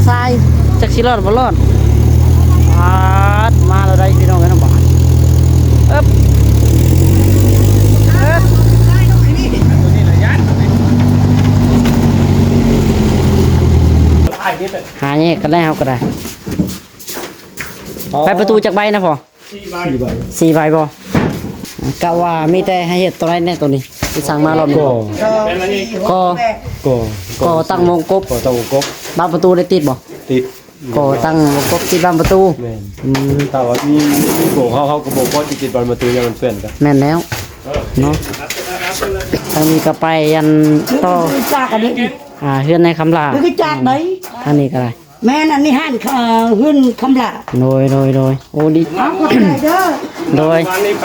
ຊາຍ ຈັກຊິລອດບໍ່ລອດ. ປາດ ມາແລ້ວໄດ໋ພີ່ນ້ອງເອີຍເນາະ ບາດ ເອີບ ເອີບ ຫາແຍກກັນໄດ້ ເຮົາກໍໄດ້. ໄປປະຕູຈັກໃບນະພໍ່? ສີ່ໃບ ສີ່ໃບບໍ່? ກະວ່າມີແຕ່ໃຫ້ເຮັດຕົວໃດແດ່ຕົວນີ້ ທີ່ສັ່ງມາລອບນີ້. ກໍ ກໍ ກໍ ກໍຕັ້ງວົງກົບ ກໍຕັ້ງວົງກົບ. ບານປະຕູໄດ້ຕິດບໍ່? ຕິດ. ກໍຕັ້ງວົງກົບຕິດບານປະຕູ. ແມ່ນ. ອືມ ຖ້າວ່າມີ ມີໂກເຮົາ ເຮົາກໍບໍ່ພໍຊິຕິດບານປະຕູ ຢ້ານມັນເປື້ອນກັນ. ແມ່ນແລ້ວເນາະ. ທາງນີ້ກໍໄປອັນຕໍ່ ຈາກອັນນີ້ອີກ ອ່າ ເຮືອນນາຍຄຳຫຼ້າ ຄືຈາກໃດ ທາງນີ້ກໍໄດ້. ແມ່ນ ອັນນີ້ຮ້ານ ເອີ ເຮືອນຄຳຫຼ້າ. ໂດຍ ໂດຍ ໂດຍ. ໂອ້ ດີ ເອົາ ຂອບໃຈເດີ. ໂດຍ. ວານນີ້ໄປ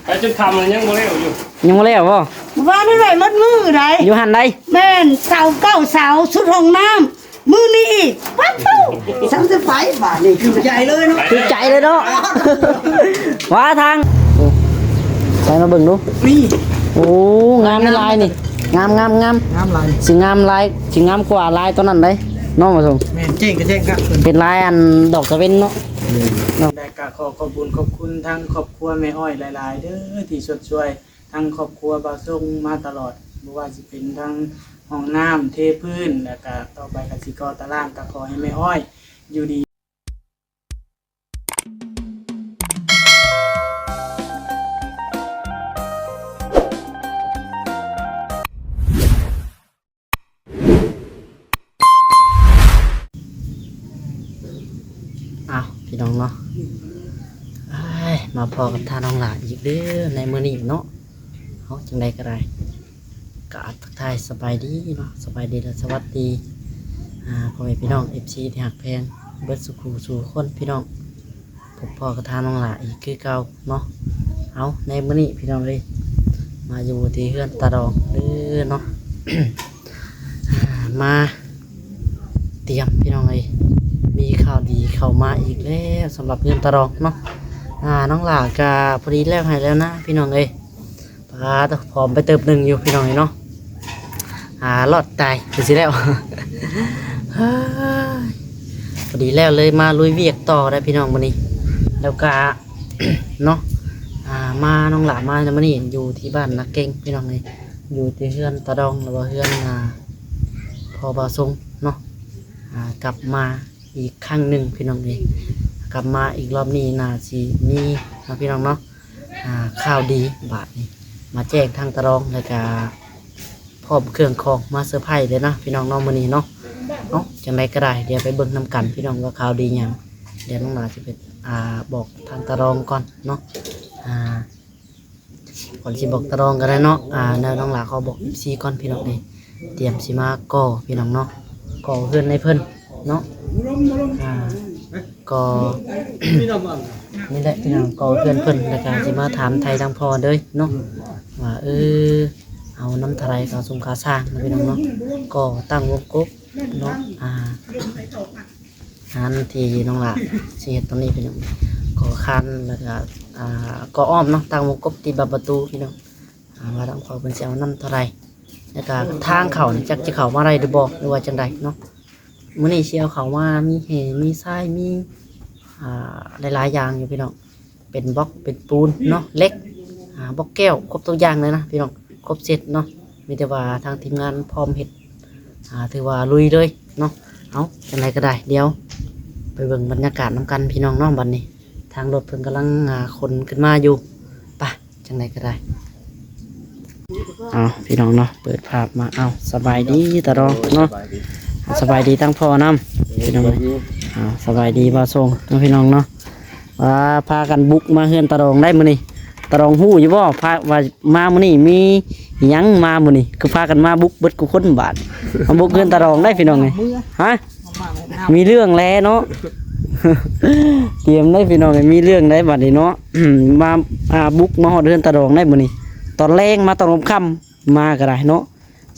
ໄປຈົນຄ່ຳແລ້ວຍັງບໍ່ແລ້ວຢູ່. ຍັງບໍ່ແລ້ວບໍ່? ວານນີ້ໄວ້ໝົດມື້ໃດ໋. ຢູ່ຫັ້ນໃດ໋. ແມ່ນ ເສົາເກົ້າເສົາ ຊຸດຫ້ອງນ້ຳ. ມື້ນີ້ອີກ ປາດໂທ້ ຊ່າງຈະໄປບາດນີ້ ຖືກໃຈເລີຍເນາະ ຖືກໃຈເລີຍເນາະ. ວ່າທາງ ໂອ້ ໃສ່ມາເບິ່ງດູ. ນີ້ ໂອ້ ງາມຫຼາຍນີ້ ງາມ ງາມ ງາມ ງາມຫຼາຍ ຊິງາມຫຼາຍ ຊິງາມກວ່າລາຍຕອນນັ້ນເດ້ເນາະ ມາສົ່ງ. ແມ່ນ ເຈ້ງກໍເຈ້ງຄັກ ເປັນລາຍອັນດອກຕາເວັນເນາະ. ແມ່ນເນາະ. ແລະກໍຂໍຂອບບຸນຂອບຄຸນທາງຄອບຄົວແມ່ອ້ອຍຫຼາຍໆເດີ ທີ່ຊົດຊ່ວຍ ທັງຄອບຄົວບ່າວຊົງມາຕະຫຼອດ ບໍ່ວ່າຊິເປັນທັງຫ້ອງນ້ຳ ເທພື້ນ ແລ້ວກະຕໍ່ໄປກະຊິກໍ່ຕາລ່າງ ກະຂໍໃຫ້ແມ່ອ້ອຍຢູ່ດີ. ອ້າວ ພີ່ນ້ອງເນາະ ເອີຍ ມາພໍ້ກັບທ່ານນ້ອງຫຼ້າອີກເດີໃນມື້ນີ້ເນາະ. ເອົາ ຈັ່ງໃດກໍໄດ້ ກໍທັກທາຍສະບາຍດີເນາະ ສະບາຍດີ ແລະ ສະຫວັດດີ ອ່າ ພໍ່ແມ່ພີ່ນ້ອງ ເອັຟຊີ ທີ່ຮັກແພງເບິດສູ່ຄູ່ສູ່ຄົນ ພີ່ນ້ອງ. ພົບພໍ້ກັບທ່ານນ້ອງຫຼ້າອີກຄືເກົ່າເນາະ. ເອົາ ໃນມື້ນີ້ພີ່ນ້ອງເອີຍ ມາຢູ່ທີ່ເຮືອນຕາດອງເດີເນາະ ມາຕຽມພີ່ນ້ອງເອີຍ ມີຂ່າວດີເຂົ້າມາອີກແລ້ວສຳລັບເຮືອນຕາດອງເນາະ. ອ່າ ນ້ອງຫຼ້າກະພໍດີແລ້ວໄຮ່ແລ້ວນາ ພີ່ນ້ອງເອີຍ. ປາດ ພ້ອມໄປເຕີບໜຶ່ງຢູ່ພີ່ນ້ອງເອີຍເນາະ. ອ່າ ລອດຕາຍໄປຊິແລ້ວ ພໍດີແລ້ວເລີຍມາລຸຍວຽກຕໍ່ໄດ໋ພີ່ນ້ອງມື້ນີ້. ແລ້ວກະເນາະ ອ່າ ມາ ນ້ອງຫຼ້າມາໃນມື້ນີ້ຢູ່ທີ່ບ້ານນາເກັງພີ່ນ້ອງເອີຍ ຢູ່ທີ່ເຮືອນຕາດອງ ຫຼືວ່າເຮືອນ ອ່າ ພໍ່ບ່າວຊົງເນາະ. ອ່າ ກັບມາ ອີກຄັ້ງໜຶ່ງພີ່ນ້ອງເອີຍ ກັບມາອີກລອບນີ້ ໜ້າຊິມີເນາະ ພີ່ນ້ອງເນາະ ອ່າ ຂ່າວດີບາດນີ້ ມາແຈ້ງທາງຕາດອງ ແລ້ວກະພ້ອມເຄື່ອງຂອງມາເຊີໄພເລີຍນະ ພີ່ນ້ອງເນາະ ມື້ນີ້ເນາະ. ເອົາ ຈັ່ງໃດກໍໄດ້ ດຽວໄປເບິ່ງນຳກັນພີ່ນ້ອງ ວ່າຂ່າວດີຫຍັງ. ດຽວນ້ອງຫຼ້າຊິໄປ ອ່າ ບອກທາງຕາດອງກ່ອນເນາະ ອ່າ ກ່ອນຊິບອກຕາດອງກໍໄດ້ເນາະ ອ່າ ແນວນ້ອງຫຼ້າຂໍບອກເອັຟຊີກ່ອນພີ່ນ້ອງເອີຍ ຕຽມຊິມາກໍ່ພີ່ນ້ອງເນາະ ກໍ່ເຮືອນໃຫ້ເພິ່ນເນາະ. ອ່າ ກໍ ນີ້ແຫຼະພີ່ນ້ອງ ກໍ່ເຮືອນເພິ່ນ ແລ້ວກໍຊິມາຖາມໄຖ່ທາງພໍ່ເດີເນາະ ວ່າ ເອີ ເອົານຳເທົ່າໃດຄ່າສົງຄ່າສ້າງເນາະ ພີ່ນ້ອງເນາະ. ກໍ່ຕັ້ງວົງກົບເນາະ ອ່າ ງານທີ່ນ້ອງຫຼ້າຊິເຮັດຕອນນີ້ພີ່ນ້ອງ ກໍ່ຄານ ແລ້ວກະ ອ່າ ກໍ່ອ້ອມເນາະ ຕັ້ງວົງກົບຕິດບານປະຕູພີ່ນ້ອງ ອ່າ ວ່າທາງພໍ່ເພິ່ນຊິເອົານຳເທົ່າໃດ ແລ້ວກະທາງເຂົ້ານີ້ຈັກຊິເຂົ້າມາໄດ້ຫຼືບໍ່ ຫຼືວ່າຈັ່ງໃດເນາະ. ມື້ນີ້ຊິເອົາເຂົ້າມາ ມີແຮ່ ມີຊາຍ ມີ ອ່າ ຫຼາຍໆຢ່າງຢູ່ພີ່ນ້ອງ ເປັນບລັອກ ເປັນປູນເນາະ ເຫຼັກ ອ່າ ບລັອກແກ້ວ ຄົບທຸກຢ່າງເລີຍນະພີ່ນ້ອງ ຄົບເຊັດເນາະ. ມີແຕ່ວ່າທາງທີມງານພ້ອມເຮັດ ອ່າ ຖືວ່າລຸຍເລີຍເນາະ. ເອົາ ຈັ່ງໃດກໍໄດ້ ດຽວໄປເບິ່ງບັນຍາກາດນຳກັນພີ່ນ້ອງເນາະ. ບັດນີ້ທາງລົດເພິ່ນກຳລັງ ອ່າ ຂົນຂຶ້ນມາຢູ່ ໄປ ຈັ່ງໃດກໍໄດ້. ເອົາ ພີ່ນ້ອງເນາະ ເປີດພາບມາ ເອົາ ສະບາຍດີຕາດອງເນາະ ສະບາຍດີທັງພໍ່ນຳ ພີ່ນ້ອງ. ເອົາ ສະບາຍດີບ່າວຊົງເນາະ ພີ່ນ້ອງເນາະ. ວ່າພາກັນບຸກມາເຮືອນຕາດອງໄດ້ມື້ນີ້ ຕາດອງຮູ້ຢູ່ບໍ່ ພາ ວ່າມາມື້ນີ້ມີຫຍັງມາມື້ນີ້ ຄືພາກັນມາບຸກເບິດຄູ່ຄົນບາດ ມາບຸກເຮືອນຕາດອງໄດ້ພີ່ນ້ອງເອີຍ. ຮະ ມີເລື່ອງແລ້ວເນາະ ຕຽມໄດ້ພີ່ນ້ອງເອີຍ ມີເລື່ອງໄດ້ບັດນີ້ເນາະ. ມາ ອ່າ ບຸກມາຮອດເຮືອນຕາດອງໄດ້ມື້ນີ້ ຕອນແລງມາ ຕອນຄ່ຳໆມາກໍໄດ້ເນາະ.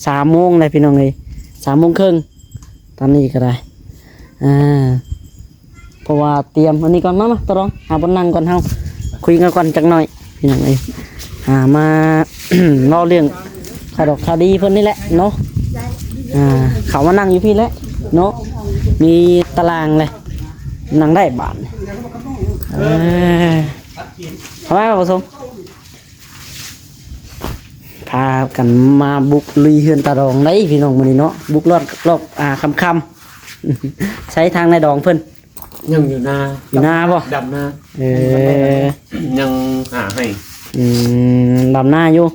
ສາມໂມງແລ້ວພີ່ນ້ອງເອີຍ ສາມໂມງເຄິ່ງຕອນນີ້ກໍໄດ້. ອ່າ ເພາະວ່າຕຽມອັນນີ້ກ່ອນ ມາ ມາ ຕາດອງ ຫາບ່ອນນັ່ງກ່ອນ ເຮົາຄຸຍກັນກ່ອນຈັກໜ້ອຍພີ່ນ້ອງເອີຍ. ອ່າ ມາເວົ້າເລື່ອງຂ່າວດອກຂ່າວດີເພິ່ນນີ້ແຫຼະເນາະ. ອ່າ ເຂົ້າມານັ່ງຢູ່ພີ້ແຫຼະເນາະ. ມີຕາລາງເລີຍ ນັ່ງໄດ້ບາດນີ້. ເອີ ເຂົ້າມາບໍ່ສົງ ພາກັນມາບຸກລຸຍເຮືອນຕາດອງໄດ໋ພີ່ນ້ອງມື້ນີ້ເນາະ. ບຸກລອດລອບ ອ່າ ຄ່ຳໆ ໃຊ້ທາງນາຍດອງເພິ່ນ ຍັງຢູ່ນາ ຢູ່ນາບໍ່? ດຳນາ. ເອີ ຍັງຫາໄຮ່. ອືມ ດຳນາຢູ່.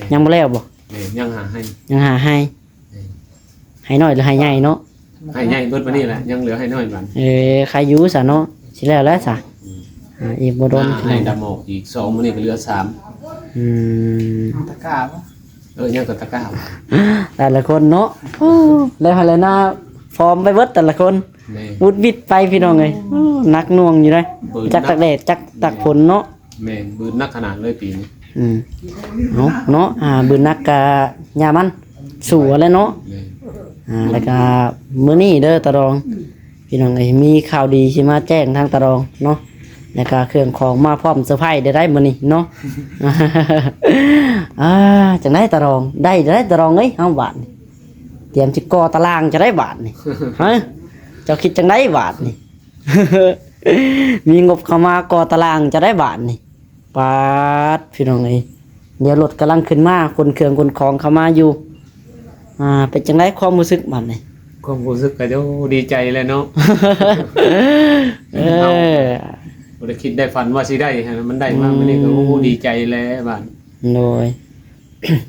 ແມ່ນ. ຍັງບໍ່ແລ້ວບໍ່? ແມ່ນ ຍັງຫາໄຮ່ ຍັງຫາໄຮ່. ແມ່ນ. ໄຮ່ນ້ອຍຫຼືໄຮ່ໃຫຍ່ເນາະ? ໄຮ່ໃຫຍ່ເບິດມື້ນີ້ແຫຼະ ຍັງເຫຼືອໄຮ່ນ້ອຍບາດ. ເອີ ໃຄຢູ່ຊະເນາະ ຊິແລ້ວແລ້ວຊະ. ອືມ ອ່າ ອີກບໍ່ດົນ ນາ ພີ່ນ້ອງ ໄຮ່ດຳອອກອີກສອງ ມື້ນີ້ກໍເຫຼືອສາມ. ອືມ ຕະກ້າບໍ່? ເອີ ຍັງແຕ່ຕະກ້າ. ແຕ່ລະຄົນເນາະ ໂອ້ ແລ້ວໃຫ້ແລ້ວນາ ຟອມໄປເບິດແຕ່ລະຄົນ. ແມ່ນ. ວຸດວິດໄປພີ່ນ້ອງເອີຍ. ໂອ້ ໜັກໜ່ວງຢູ່ເດ້ ຈັກຕາກແດດ ຈັກຕາກຝົນເນາະ. ແມ່ນ ບືນໜັກຂະໜາດເລີຍປີນີ້. ອືມ ເນາະ ເນາະ ອ່າ ບືນໜັກກະຢ່າມັນ ສູ້ເອົາແຫຼະເນາະ. ແມ່ນ. ອ່າ ແລ້ວກະມື້ນີ້ເດີຕາດອງ ພີ່ນ້ອງເອີຍ ມີຂ່າວດີຊິມາແຈ້ງທາງຕາດອງເນາະ. ແລ້ວກະເຄື່ອງຂອງມາພ້ອມເຊີໄພໄດ້ໄດ໋ມື້ນີ້ເນາະ. ອ່າ ຈັ່ງໃດຕາດອງ ໄດ້ ໄດ້ຕາດອງເອີຍ ເຮົາບາດນີ້ ຕຽມຊິກໍ່ຕາລາງຈະໄດ້ບາດນີ້. ຮະ ເຈົ້າຄິດຈັ່ງໃດບາດນີ້? ມີງົບເຂົ້າມາກໍ່ຕາລາງຈະໄດ້ບາດນີ້. ປາດ ພີ່ນ້ອງເອີຍ ດຽວລົດກຳລັງຂຶ້ນມາ ຂົນເຄື່ອງຂົນຂອງເຂົ້າມາຢູ່. ອ່າ ເປັນຈັ່ງໃດຄວາມຮູ້ສຶກບາດນີ້? ຄວາມຮູ້ສຶກກໍ ໂອ້ ດີໃຈແຫຼະເນາະ. ເອີ ເຮົາບໍ່ໄດ້ຄິດໄດ້ຝັນວ່າຊິໄດ້ ໃຫ້ມັນໄດ້ມາມື້ນີ້ກໍ ອືມ ໂອ້ ດີໃຈແຫຼະບາດ. ໂດຍ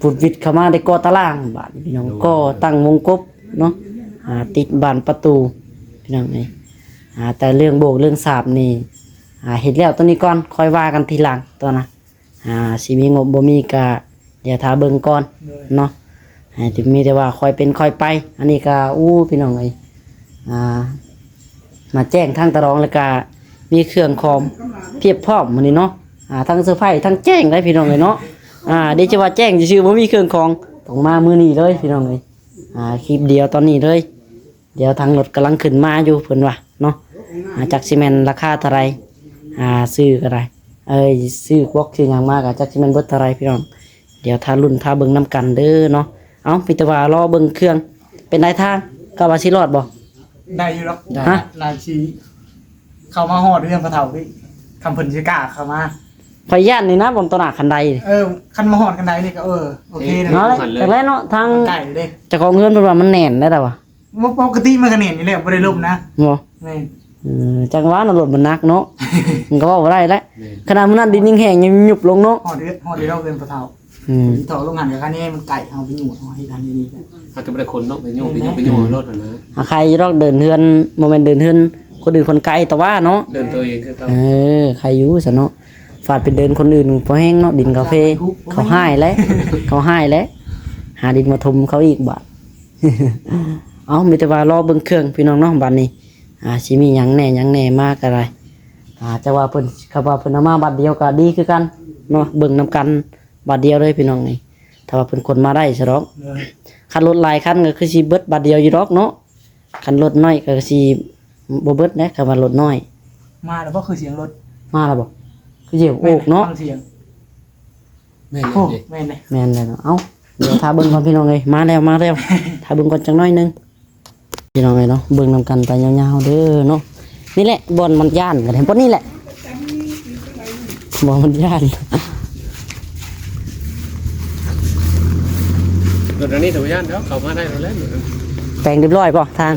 ພຸດວິດເຂົ້າມາໄດ້ກໍ່ຕາລາງບາດນີ້ ພີ່ນ້ອງ. ໂດຍ ກໍ່ຕັ້ງວົງກົບເນາະ ອ່າ ຕິດບານປະຕູ ພີ່ນ້ອງເອີຍ. ອ່າ ແຕ່ເລື່ອງໂບກເລື່ອງສາບນີ້ ອ່າ ເຮັດແລ້ວຕົວນີ້ກ່ອນ ຄ່ອຍວ່າກັນທີຫຼັງຕົວນະ. ອ່າ ຊິມີງົບບໍ່ມີກະ ດຽວຖ້າເບິ່ງກ່ອນເນາະ. ໂດຍ ໃຫ້ມີແຕ່ວ່າຄ່ອຍເປັນຄ່ອຍໄປ. ອັນນີ້ກະ ໂອ້ ພີ່ນ້ອງເອີຍ ອ່າ ມາແຈ້ງທາງຕາດອງ ແລ້ວກະມີເຄື່ອງຂອງພຽບພ້ອມມື້ນີ້ເນາະ. ອ່າ ທັງເຊີໄພທັງແຈ້ງໄດ໋ ພີ່ນ້ອງເອີຍເນາະ. ອ່າ ເດ ຈະວ່າແຈ້ງຊື່ໆ ບໍ່ມີເຄື່ອງຂອງ ຕ້ອງມາມື້ນີ້ເລີຍ ພີ່ນ້ອງເອີຍ. ອ່າ ຄລິບດຽວຕອນນີ້ເລີຍ. ດຽວທາງລົດກຳລັງຂຶ້ນມາຢູ່ເພິ່ນວ່າເນາະ. ອ່າ ຈັກຊິແມ່ນລາຄາເທົ່າໃດ ອ່າ ຊື້ກໍໄດ້ ເອີຍ ຊື້ພວກຊື້ຫຍັງມາກໍຈັກຊິແມ່ນເບິດເທົ່າໃດ ພີ່ນ້ອງ. ດຽວຖ້າລຸ້ນຖ້າເບິ່ງນຳກັນເດີເນາະ. ເອົ້າ ມີແຕ່ວ່າລໍເບິ່ງເຄື່ອງ. ເປັນໃດທາງ ກະວ່າຊິລອດບໍ່? ໄດ້ຢູ່ດອກ. ໄດ້. ຮະ? ນາຊິເຂົ້າມາຮອດເຮືອນພໍ່ເຖົ້າພີ້ ຄັນເພິ່ນຊິກ້າເຂົ້າມາ. ຂ້ອຍຢ້ານນີ້ນະ ບ່ອນຕໍ່ໜ້າຄັນໄດ. ເອີ ຄັນມາຮອດຄັນໄດນີ້ກໍ ເອີ ໂອເຄ. ເນາະ ຈັ່ງໃດເນາະ ທາງ ໃກ້ເດ້ ເຈົ້າຂອງເຮືອນເພິ່ນວ່າມັນແໜ້ນໄດ໋ລະວ່າ. ບໍ່ ປົກກະຕິມັນກໍແໜ້ນຢູ່ແລ້ວ ບໍ່ໄດ້ລົມນະ. ບໍ່? ແມ່ນ. ເອີ ຈັ່ງວ່າເນາະ ລົດມັນໜັກເນາະ. ມັນກໍເວົ້າບໍ່ໄດ້ແຫຼະ. ແມ່ນ. ຂະໜາດມື້ນັ້ນດິນຍັງແຫ້ງ ຍັງຍຸບລົງເນາະ. ຮອດເຮືອນ ຮອດເຮືອນເພິ່ນພໍ່ເຖົ້າ. ອືມ ເທາະລົງຫັ້ນກໍຄັນນີ້ມັນໄກ ເຮົາໄປຫຍຸ້ງເຮົາເຮັດອັນນີ້ ເຮົາກໍບໍ່ໄດ້ຂົນເນາະ ໄປຫຍຸ້ງ ໄປຫຍຸ້ງ ໄປຫຍຸ້ງລົດຫັ້ນນະ. ອາ ໃຄຢູ່ດອກ ເດີນເຮືອນ ບໍ່ແມ່ນເດີນເຮືອນຄົນອື່ນຄົນໄກ ແຕ່ວ່າເນາະ ເດີນຕົວເອງຄືເກົ່າ. ເອີ ໃຄຢູ່ຊັ້ນເນາະ. ຟາດໄປເດີນຄົນອື່ນພໍແຮງເນາະ ດິນເຂົາເພ ເຂົາຮ້າຍແຫຼະ ເຂົາຮ້າຍແຫຼະ. ຫາດິນມາຖົມເຂົາອີກບາດ. ເອົ້າ ມີແຕ່ວ່າລໍເບິ່ງເຄື່ອງ ພີ່ນ້ອງເນາະ ບາດນີ້. ອ່າ ຊິມີຫຍັງແດ່ ຫຍັງແດ່ມາກໍໄດ້. ອ່າ ແຕ່ວ່າເພິ່ນ ຄຳວ່າເພິ່ນເອົາມາບາດດຽວກໍດີຄືກັນເນາະ ເບິ່ງນຳກັນບາດດຽວເລີຍ ພີ່ນ້ອງເອີຍ. ຖ້າວ່າເພິ່ນຂົນມາໄດ້ຊະດອກ. ໂດຍ. ຄັນລົດຫຼາຍຄັນກໍຄືຊິເບິດບາດດຽວຢູ່ດອກເນາະ. ຄັນລົດນ້ອຍກໍຊິບໍ່ເບິດແຫຼະ ຄັນວ່າລົດນ້ອຍ. ມາແລ້ວບໍ່? ຄືສຽງລົດ ມາແລ້ວບໍ່? ຄືສຽງໂອກເນາະ. ແມ່ນແຫຼະ ໂອ້ ແມ່ນແຫຼະ ແມ່ນແຫຼະເນາະ. ເອົ້າ ດຽວຖ້າເບິ່ງກ່ອນ ພີ່ນ້ອງເອີຍ. ມາແລ້ວ ມາແລ້ວ. ຖ້າເບິ່ງກ່ອນຈັກໜ້ອຍໜຶ່ງ ພີ່ນ້ອງເອີຍເນາະ. ເບິ່ງນຳກັນໄປຍາວໆເດີເນາະ. ນີ້ແຫຼະບ່ອນມັນຢ້ານກັນ ບ່ອນນີ້ແຫຼະ. ບໍ່ ມັນຢ້ານ. ລົດອັນນີ້ກໍບໍ່ຢ້ານດອກ ເຂົ້າມາໄດ້ແລ້ວ. ແປງຮຽບຮ້ອຍບໍ່ທາງ?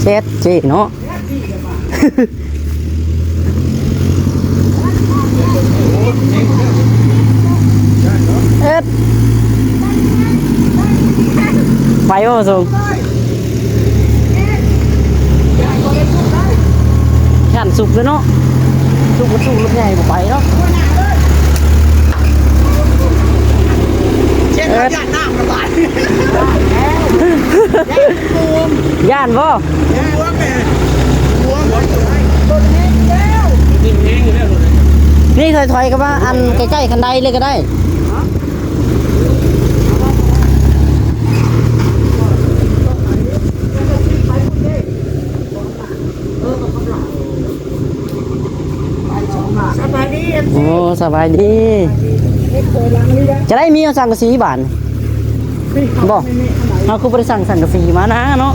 ເຊັດເຈເນາະ. ເອີດ ໄປບໍ່ສົງ? ຢ້ານສຸກເລີຍເນາະ. ສຸກ ສຸກລົດໃຫຍ່ບໍ່ໄປເນາະ. ເອີດ ຢ້ານບໍ່? ນີ້ຖອຍໆ ເຂົ້າມາອັນໃກ້ໆ ຄັນໄດເລີຍກໍໄດ້. ສະບາຍດີ ເອັຟຊີ ໂອ້ ສະບາຍດີ. ຈະໄດ້ມີສັງກະສີບາດນີ້ບໍ່? ເຮົາຄືບໍ່ໄດ້ສັ່ງສັງກະສີມານະເນາະ.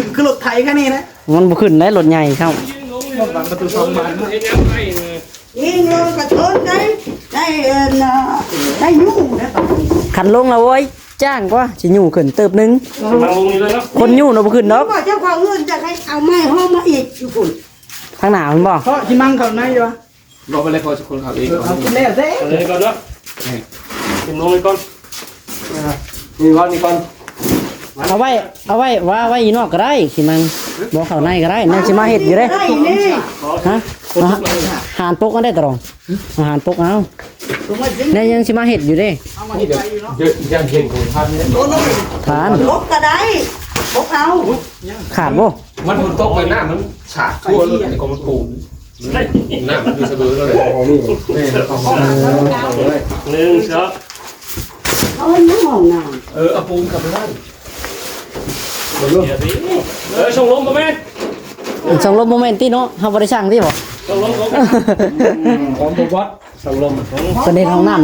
ຂຶ້ນຄືລົດໄຖຄັນນີ້ນະ. ມັນບໍ່ຂຶ້ນໄດ້ ລົດໃຫຍ່ເຂົ້າ. ເຮັດຫຍັງໄປນີ້? ນີ້ໂຍມກະຊົນໄດ້ ໄດ້ເອີ້ນ ໄດ້ຫຍຸ້ງໄດ້ບາດນີ້. ຄັນລົງແລ້ວ ໂອ້ຍ ຈ້າງກວ່າ ຊິຫຍຸ້ງຂຶ້ນເຕີບໜຶ່ງ. ມາລົງນີ້ເລີຍເນາະ. ຄົນຫຍຸ້ງນະບໍ່ຂຶ້ນດອກ. ວ່າເຈົ້າຂອງເຮືອນຈະໃຫ້ເອົາໄມ້ເຮົາມາອີກຢູ່ພຸ້ນ. ທາງໜ້າພຸ້ນບໍ່? ເພາະຊິມັງເຂົ້າໃນຢູ່ວະ ບໍ່ເປັນໄລ ເພາະຊິຄົນເຂົ້າເອງ ເອີ ເອົາກິນແລ້ວເດ້ ເອົາເລີຍກ່ອນເນາະ ນີ້ ເອົາລົງໄປກ່ອນ ເອີ ນີ້ກ່ອນ ນີ້ກ່ອນ ເອົາໄວ້ ເອົາໄວ້ ວ່າໄວ້ຢູ່ນອກກໍໄດ້ ຊິມັງ ບໍ່ເຂົ້າໃນກໍໄດ້ ແມ່ນຊິມາເຮັດຢູ່ເດ້ ໄດ້ນີ້ ຮະ ຫານປົກເອົາໄດ້ຕະຫຼອງ ຫານປົກເອົາ ແມ່ນຍັງຊິມາເຮັດຢູ່ເດ້ ເຮັດຫຍັງ ເຮັດຂອງທ່ານນີ້ ທານ ປົກກໍໄດ້ ປົກເອົາ ຂາດບໍ່? ມັນຝົນຕົກໄປ ນ້ຳມັນສາດທົ່ວເລີຍ ກໍມັນປູນ ນ້ຳຢູ່ສະເບີເລີຍ ເອົານີ້ ແມ່ນ ເອົາ ເອີ ໜຶ່ງ ສອງ ເອົານ້ຳ ເອີ ເອົາປູນເຂົ້າໄປໄວ້ ເອີ ສົ່ງລົມບໍ່ແມ່ນ ສົ່ງລົມບໍ່ແມ່ນຕິເນາະ ເຮົາບໍ່ໄດ້ສັ່ງຕິບໍ່ ສົ່ງລົມ ຂອງບໍ່ບອດ ສັ່ງລົມ ເພິ່ນເຮັດຫ້ອງນ້ຳ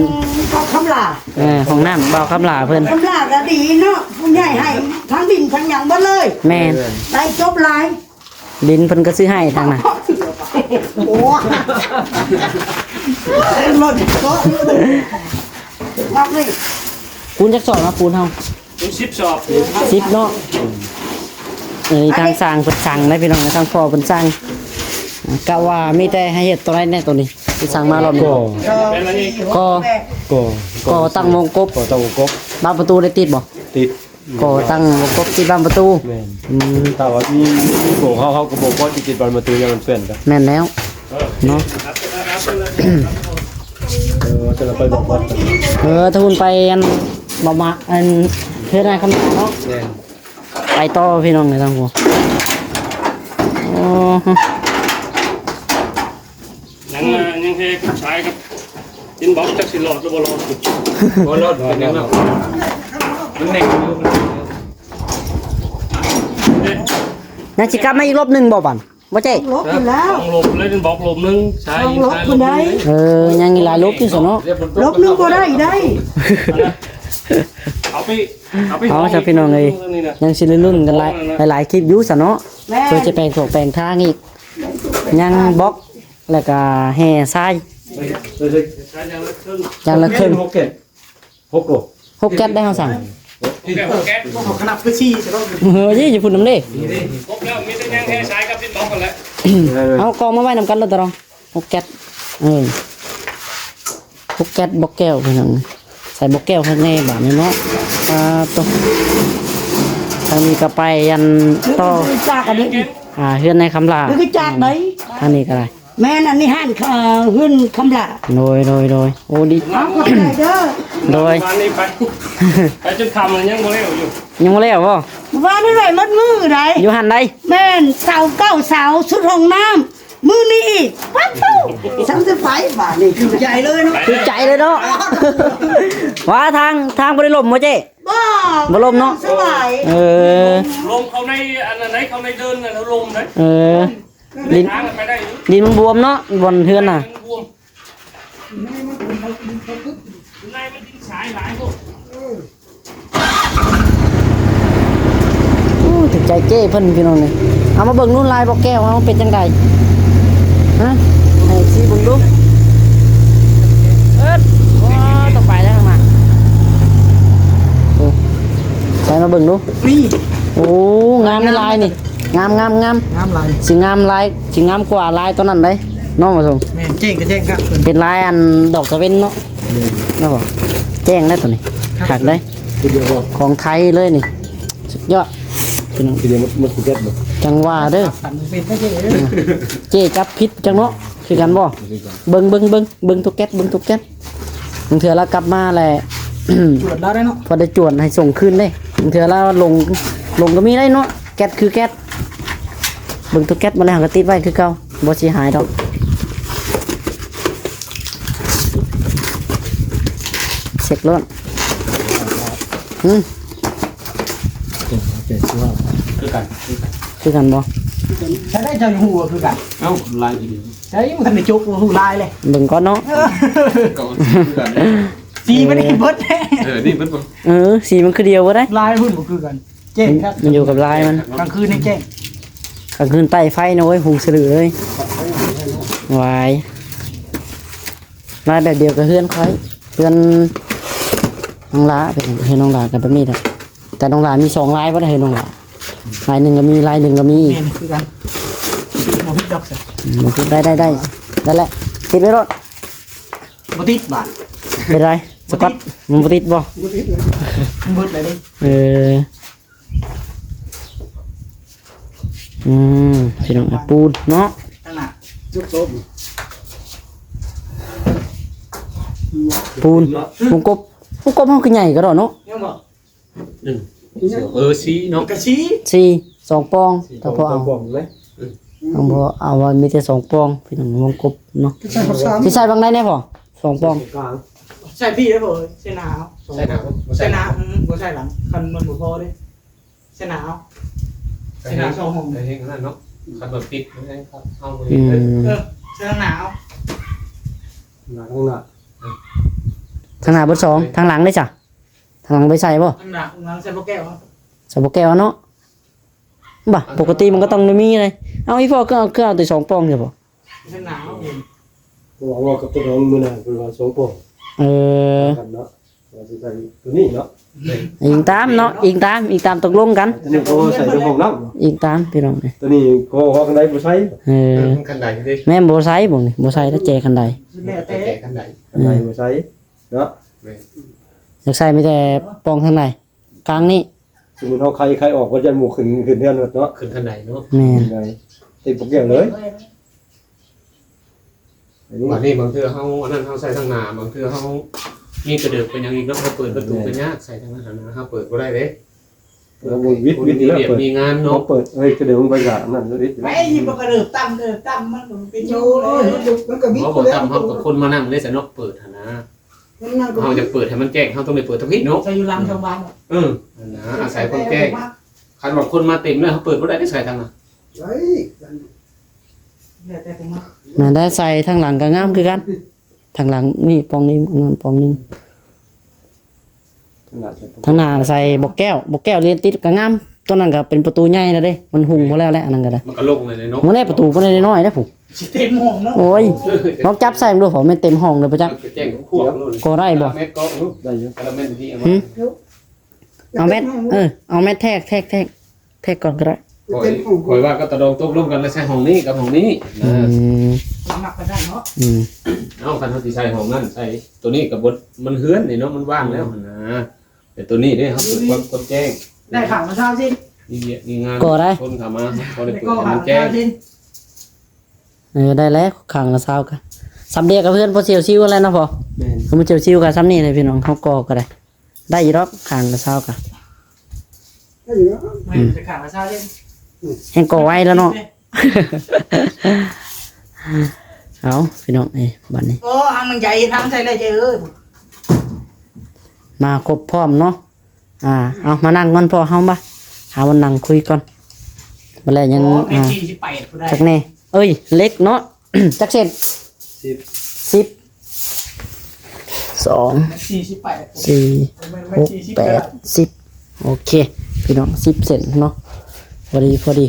ເຂົາຄຳຫຼາ ເອີ ຫ້ອງນ້ຳບ່າວຄຳຫຼາເພິ່ນ ຄຳຫຼາກໍດີເນາະ ຜູ້ໃຫຍ່ໃຫ້ທັງດິນທັງຫຍັງເບິດເລີຍ ແມ່ນ ໄດ້ຈົບຫຼາຍ ດິນເພິ່ນກໍຊື້ໃຫ້ທາງນັ້ນ ໂອ້ ລົດເກາະຢູ່ ມັກນີ້ ປູນຈັກສອບນະ ປູນເຮົາ ເປັນສິບສອບ ສິບເນາະ ອັນນີ້ທາງຊ່າງເພິ່ນສັ່ງໄດ໋ພີ່ນ້ອງ ທາງພໍ່ເພິ່ນສັ່ງ ກະວ່າມີແຕ່ໃຫ້ເຮັດຕົວໃດແດ່ຕົວນີ້ ທີ່ສັ່ງມາລອບນີ້ ກໍ ກໍ ກໍ ກໍຕັ້ງວົງກົບ ກໍຕັ້ງວົງກົບ ບານປະຕູໄດ້ຕິດບໍ່? ຕິດ ກໍຕັ້ງວົງກົບຕິດບານປະຕູ ແມ່ນ ອືມ ຖ້າວ່າມີ ມີໂກງເຮົາ ເຮົາກໍບໍ່ພໍຊິຕິດບານປະຕູ ຢ້ານມັນເປື້ອນກັນ ແມ່ນແລ້ວເນາະ ເອີ ຈະໄປບອກ ເອີ ຖ້າຫຸ່ນໄປອັນ ບໍ່ມາ ອັນ ເຮັດໃຫ້ຄຳເນາະ ແມ່ນ ໄປຕໍ່ພີ່ນ້ອງເອີຍ ທາງຜູ້ ໂອ້ ຍັງ ຍັງເຮັດສາຍກັບ ເຫັນບອກຈັກຊິລອດຫຼືບໍ່ລອດ ບໍ່ລອດ ເປັນຫຍັງເນາະ ມັນແໜ້ນຢູ່ ຍັງຊິກັບມາອີກລອບໜຶ່ງບໍ່ບັດ ບໍ່ເຈ້? ລົບຢູ່ແລ້ວ ສອງລົບແລ້ວ ເຫັນບອກລົບໜຶ່ງ ສາຍ ສອງລົບ ສາຍ ພຸ້ນໃດ ເອີ ຍັງອີກຫຼາຍລົບຢູ່ຊັ້ນເນາະ ລົບໜຶ່ງບໍ່ໄດ້ໃດ ເອົາໄປ ເອົາໄປ ເອົາຊະພີ່ນ້ອງເອີຍ ຍັງຊິໄດ້ລຸ້ນກັນຫຼາຍ ຫຼາຍໆຄລິບຢູ່ຊັ້ນເນາະ ແມ່ນ ເພື່ອຈະແປງຖວກແປງທາງອີກ ຍັງບອກ ແລ້ວກໍແຫ່ຊາຍ ຢ່າງລະເຄິ່ງ ຫົກແກັດ ຫົກໂລ ຫົກແກັດໄດ້ເຮົາສັ່ງ ຫົກແກັດ ຫົກແກັດ ບໍ່ຂະໜາດຄືສີ່ຊະເນາະ ເຮີ້ຍ ຢູ່ພຸ້ນນຳເດ້ ຄົບແລ້ວ ມີແຕ່ຍັງແຫ່ຊາຍກັບດິນບລັອກຫັ້ນແຫຼະ ເອົາກອງມາໄວ້ນຳກັນໂລດຕະລອງ ຫົກແກັດ ເອີ ຫົກແກັດບອກແກ້ວພີ່ນ້ອງ ໃສ່ບອກແກ້ວຂ້າງໃນບາດນີ້ເນາະ ປາໂຕ ທາງນີ້ກໍໄປອັນຕໍ່ ຈາກອັນນີ້ ອ່າ ເຮືອນນາຍຄຳຫຼ້າ ຄືຈາກໃດ ທາງນີ້ກໍໄດ້ ແມ່ນ ອັນນີ້ຮ້ານ ເອີ ເຮືອນຄຳຫຼ້າ ໂດຍ ໂດຍ ໂດຍ ໂອ້ ດີ ເອົາ ຂອບໃຈເດີ ໂດຍ ວານນີ້ໄປ ໄປຈົນຄ່ຳແລ້ວຍັງບໍ່ແລ້ວຢູ່ ຍັງບໍ່ແລ້ວບໍ່? ວານນີ້ໄວ້ໝົດມື້ໃດ ຢູ່ຫັ້ນໃດ ແມ່ນ ເສົາເກົ້າເສົາ ຊຸດຫ້ອງນ້ຳ ມື້ນີ້ອີກ ປາໂທ້ ຊ່າງຊິໄປບາດນີ້ ຖືກໃຈເລີຍເນາະ ຖືກໃຈເລີຍເນາະ ວ່າທາງ ທາງບໍ່ໄດ້ລົມບໍ່ເຈ້? ບໍ່ ບໍ່ລົມເນາະ ສະບາຍ ເອີ ລົມເຂົ້າໃນ ອັນນັ້ນໃດ ເຂົ້າໃນເດີ່ນນັ້ນ ລົມໃດ ເອີ ດິນ ທາງໄປໄດ້ຢູ່ ດິນມັນບວມເນາະ ບ່ອນເຮືອນນະ ດິນມັນບວມ ຢູ່ໃນມັນດິນຊາຍຫຼາຍໂພດ ໂອ້ ຖືກໃຈເຈ້ເພິ່ນພີ່ນ້ອງເອີຍ ເອົາມາເບິ່ງດູລາຍບອກແກ້ວເຮົາເປັນຈັ່ງໃດ ຮະ ໃຫ້ຊີເບິ່ງດູ ເອີດ ໂອ້ ຕ້ອງໄປແລ້ວທາງນັ້ນ ໂອ້ ໃສ່ມາເບິ່ງດູ ນີ້ ໂອ້ ງາມຫຼາຍນີ້ ງາມ ງາມ ງາມ ງາມຫຼາຍ ຊິງາມຫຼາຍ ຊິງາມກວ່າລາຍຕົວນັ້ນເດ້ ເນາະ ໝໍສົງ ແມ່ນ ເຈ້ງກໍແຈ້ງຄັກ ເປັນລາຍອັນດອກຕາເວັນເນາະ ແມ່ນ ເນາະ ແຈ້ງແລ້ວຕົວນີ້ ຄັກເດ້ ຄືດຽວບໍ່ ຂອງໄທເລີຍນີ້ ສຸດຍອດ ຄືດຽວໝົດ ໝົດຄືກັນບໍ່ ຈັ່ງວ່າເດີ ເປັນໄດ້ເດ້ ເຈ້ຈັບຜິດຈັກເນາະ ຄືກັນບໍ່ ຄືກັນ ເບິ່ງ ເບິ່ງ ເບິ່ງ ເບິ່ງທຸກແກັດ ເບິ່ງທຸກແກັດ ບາງເທື່ອລາວກັບມາແລ້ວ ຈວດລາວໄດ້ເນາະ ພໍໄດ້ຈວດໃຫ້ສົ່ງຄືນເດ້ ບາງເທື່ອລາວຫຼົງ ຫຼົງກໍມີໄດ້ເນາະ ແກັດຄືແກັດ ເບິ່ງໂຕແກັດມາແລ້ວກໍຕິດໄວ້ຄືເກົ່າ ບໍ່ເສຍຫາຍດອກ ເຊັກໂລດ ຫືມ ຄືກັນ ຄືກັນ ຄືກັນບໍ່ ຖ້າໄດ້ເຈົ້າຢູ່ຮູ້ວ່າຄືກັນ ເອົ້າ ລາຍອີ່ຫຼີ ໃຊ່ ມັນທັນໄດ້ຈົບ ຮູ້ລາຍເລີຍ ເບິ່ງກ່ອນເນາະ ເອີ ກໍຄືກັນ ສີມັນນີ້ເບິດແທ້ ເອີ ນີ້ເບິດບໍ່ ເອີ ສີມັນຄືດຽວບໍ່ໄດ້ ລາຍພຸ້ນບໍ່ຄືກັນ ແຈ້ງຄັກ ມັນຢູ່ກັບລາຍມັນ ກາງຄືນນີ້ແຈ້ງ ກາງຄືນໄຕ້ໄຟນະເວີຍ ຮຸ່ງສະຫຼືເລີຍ ວາຍ ລາຍແບບດຽວກັບເຮືອນຂ້ອຍ ເຮືອນນ້ອງຫຼ້າ ເປັນເຮືອນນ້ອງຫຼ້າກໍແບບນີ້ແຫຼະ ແຕ່ນ້ອງຫຼ້າມີສອງລາຍບໍ່ໄດ້ ເຮືອນນ້ອງຫຼ້າ ລາຍໜຶ່ງກໍມີ ລາຍໜຶ່ງກໍມີ ແມ່ນຄືກັນ ບໍ່ຜິດດອກຊະ. ອືມ ບໍ່ຜິດ ໄດ້ ໄດ້ ໄດ້ ນັ້ນແຫຼະ ຕິດໄວ້ໂລດ. ບໍ່ຕິດບາດ ເປັນໄດ ສະກອດ ບໍ່ຕິດ ມັນບໍ່ຕິດບໍ່? ບໍ່ຕິດເລີຍ ມັນເບິດແລ້ວເດ້. ເອີ ອືມ ພີ່ນ້ອງ ປູນເນາະ ທາງໜ້າ ຈຸກໂຕ ປູນ ວົງກົບ ວົງກົບເຮົາຄືໃຫຍ່ກະດອກເນາະ ຍັງບໍ່? ໜຶ່ງ ເອີ ສີ່ເນາະ ກະສີ່ ສີ່ ສອງປ່ອງ ສີ່ ຖ້າພໍເອົາ ສອງປ່ອງເລີຍ ເອົາ ບໍ່ເອົາ ວ່າມີແຕ່ສອງປ່ອງ ພີ່ນ້ອງ ວົງກົບເນາະ ຊິໃສ່ບັກໃດແດ່ພໍ່? ສອງປ່ອງ ໃສ່ພີ້ເດີພໍ່ ໃສ່ໜ້າເອົາ ໃສ່ໜ້າ ໃສ່ໜ້າ ອືມ ບໍ່ໃສ່ຫຼັງ ຄັນມັນບໍ່ພໍເດ້ ໃສ່ໜ້າເອົາ ໃສ່ໜ້າຊ່ອງຫ້ອງ ໃສ່ເຮັດອັນນັ້ນເນາະ ຄັນວ່າປິດມັນໃຫ້ເຮົາ ອືມ ເອີ ໃສ່ທາງໜ້າເອົາ ໜ້າ ທາງໜ້າ ທາງໜ້າເບິດສອງ ທາງຫຼັງເດ້ຊະ? ທາງຫຼັງໄປໃສ່ບໍ່? ທາງໜ້າ ທາງຫຼັງໃສ່ບໍ່ແກ້ວ ໃສ່ບໍ່ແກ້ວເນາະ ບໍ່ ປົກກະຕິມັນກະຕ້ອງໄດ້ມີເລີຍ. ເອົາ ອີ່ພໍ່ ຄືເອົາ ຄືເອົາແຕ່ສອງປ່ອງເດີພໍ່? ທາງໜ້າ ເພາະວ່າເວົ້າກັບຕົວນ້ອງມື້ນັ້ນ ເພິ່ນວ່າສອງປ່ອງ ເອີ ກັນເນາະ ວ່າຊິໃສ່ຕົວນີ້ເນາະ ອີງຕາມເນາະ ອີງຕາມ ອີງຕາມຕົກລົງກັນ ຕົວນີ້ກໍໃສ່ໃນຫ້ອງນ້ຳ ອີງຕາມ ພີ່ນ້ອງ ຕົວນີ້ກໍຮອດຄັນໄດບໍ່ໃສ່ ເອີ ເອີ ຄັນໄດເດ້ ແມ່ນບໍ່ໃສ່ບໍ່ນີ້ ບໍ່ໃສ່ແລ້ວ ແຈຄັນໄດ ແລ້ວແຕ່ ແຈຄັນໄດ ຄັນໄດບໍ່ໃສ່ເນາະ ແມ່ນ ຢາກໃສ່ມີແຕ່ປ່ອງທາງໃດ ກາງນີ້ ສົມມຸດເຮົາໄຂ ໄຂອອກ ກໍຢ້ານໝູ່ຂຶ້ນ ຂຶ້ນເຮືອນເນາະ ຂຶ້ນຄັນໄດເນາະ ແມ່ນ ຕິດບໍ່ກ່ຽວເລີຍ. ບາດນີ້ບາງເທື່ອເຮົາອັນນັ້ນ ເຮົາໃສ່ທາງໜ້າ ບາງເທື່ອເຮົາມີກະເດີກເປັນຫຍັງອີກເນາະ ເຮົາເປີດປະຕູກໍຍາກ ໃສ່ທາງນັ້ນຫັ້ນນະ ເຮົາເປີດບໍ່ໄດ້ເດ້ ເອີ ວິດ ວິດ ມີວຽກມີງານເນາະ ເຮົາເປີດ ເອີ ກະເດີກມັນກໍຍາກ ອັນນັ້ນ ວິດ ໄປ ບໍ່ກະເດີກຕ່ຳ ເດີກຕ່ຳ ມັນກໍເປັນຢູ່ ໂອ້ຍ ເລີຍ ມັນກໍ ມັນກໍວິດ ບໍ່ ຢູ່ແລ້ວ ຕ່ຳ ເຮົາກໍຄົນມານັ່ງເດ້ຊະເນາະ ເປີດຫັ້ນນະ ເຮົາຢາກເປີດໃຫ້ມັນແຈ້ງ ເຮົາຕ້ອງໄດ້ເປີດທາງພີ້ເນາະ ໃສ່ຢູ່ຫຼັງທາງບ້ານ ເອີ ຫັ້ນນະ ອາໄສຄົນແຈ້ງ ຄັນວ່າຄົນມາເຕັມແລ້ວ ເຮົາເປີດບໍ່ໄດ້ເດ້ ໃສ່ທາງນັ້ນ ໄດ້ ແມ່ນໄດ້ ໃສ່ທາງຫຼັງກໍງາມຄືກັນ ທາງຫຼັງນີ້ປ່ອງໜຶ່ງ ອັນນັ້ນປ່ອງໜຶ່ງ ທາງໜ້າໃສ່ບໍ່ແກ້ວ ບໍ່ແກ້ວລຽນຕິດກໍງາມ ຕົວນັ້ນກໍເປັນປະຕູໃຫຍ່ແລ້ວເດ້ ມັນຮຸ່ງໝົດແລ້ວແຫຼະ ອັນນັ້ນກໍໄດ້ ມັນກໍລົງເລີຍເນາະ ບໍ່ແນ່ ປະຕູບໍ່ໄດ້ນ້ອຍເດ້ຜູ້ ຊິເຕັມຫ້ອງເນາະ ໂອ້ຍ ລອງຈັບໃສ່ເບິ່ງດູພໍ່ ແມ່ນເຕັມຫ້ອງເດີບໍ່ຈັກ ກໍໄດ້ບໍ່? ໄດ້ຢູ່ ເອົາແມັດ ເອີ ເອົາແມັດແທກ ແທກ ແທກ ແທກກ່ອນກໍໄດ້ ຂ້ອຍ ຂ້ອຍວ່າກັບຕາດອງຕົກລົງກັນແລ້ວໃສ່ຫ້ອງນີ້ກັບຫ້ອງນີ້ ອືມ ມັກກໍໄດ້ເນາະ ອືມ ເອົາ ຄັນເຮົາຊິໃສ່ຫ້ອງນັ້ນ ໃສ່ຕົວນີ້ກໍບໍ່ ມັນເຮືອນນີ້ເນາະ ມັນວ່າງແລ້ວຫັ້ນນະ ແຕ່ຕົວນີ້ເດ້ ເຮົາເປີດຄວາມ ຄວາມແຈ້ງ ໄດ້ຂ້າງລະຊາວຊິ ມີວຽກມີງານ ກໍໄດ້ ຄົນເຂົ້າມາ ກໍໄດ້ເປີດໃຫ້ມັນແຈ້ງ ເອີ ໄດ້ແລ້ວ ຂ້າງລະຊາວກະ ສ່ຳດຽວກັບເຮືອນພໍ່ສ່ຽວຊິວຫັ້ນແຫຼະເນາະພໍ່ ແມ່ນ ເຮືອນພໍ່ສ່ຽວຊິວກະສ່ຳນີ້ແຫຼະພີ່ນ້ອງ ເຮົາກໍ ກໍໄດ້ ໄດ້ຢູ່ດອກ ຂ້າງລະຊາວກະ ໄດ້ຢູ່ດອກ ແມ່ນ ອືມ ແຕ່ຂ້າງລະຊາວເດ້ ແຮ່ງກໍໄວແລ້ວເນາະ ເອົາ ພີ່ນ້ອງເອີຍ ບາດນີ້ ໂອ້ ອັນມັນໃຫຍ່ທັງໃສ່ເລີຍເຈົ້ເອີຍ ມາຄົບພ້ອມເນາະ ອ່າ ເອົາ ມານັ່ງກ່ອນພໍ່ເຮົາ ມາ ຫາບ່ອນນັ່ງຄຸຍກ່ອນ ບາດແລ້ວຍັງ ໂອ້ ແມ່ນ ອ່າ ສີ່ສິບແປດຜູ້ໃດ ຈັກແນ່ ເອີຍ ເຫຼັກເນາະ ຈັກເສັ້ນ ສິບ ສິບ ສອງ ສີ່ສິບແປດ ສີ່ ຫົກ ແປດ ສິບ ໂອເຄ ພີ່ນ້ອງ ສິບເສັ້ນເນາະ ພໍດີ ພໍດີ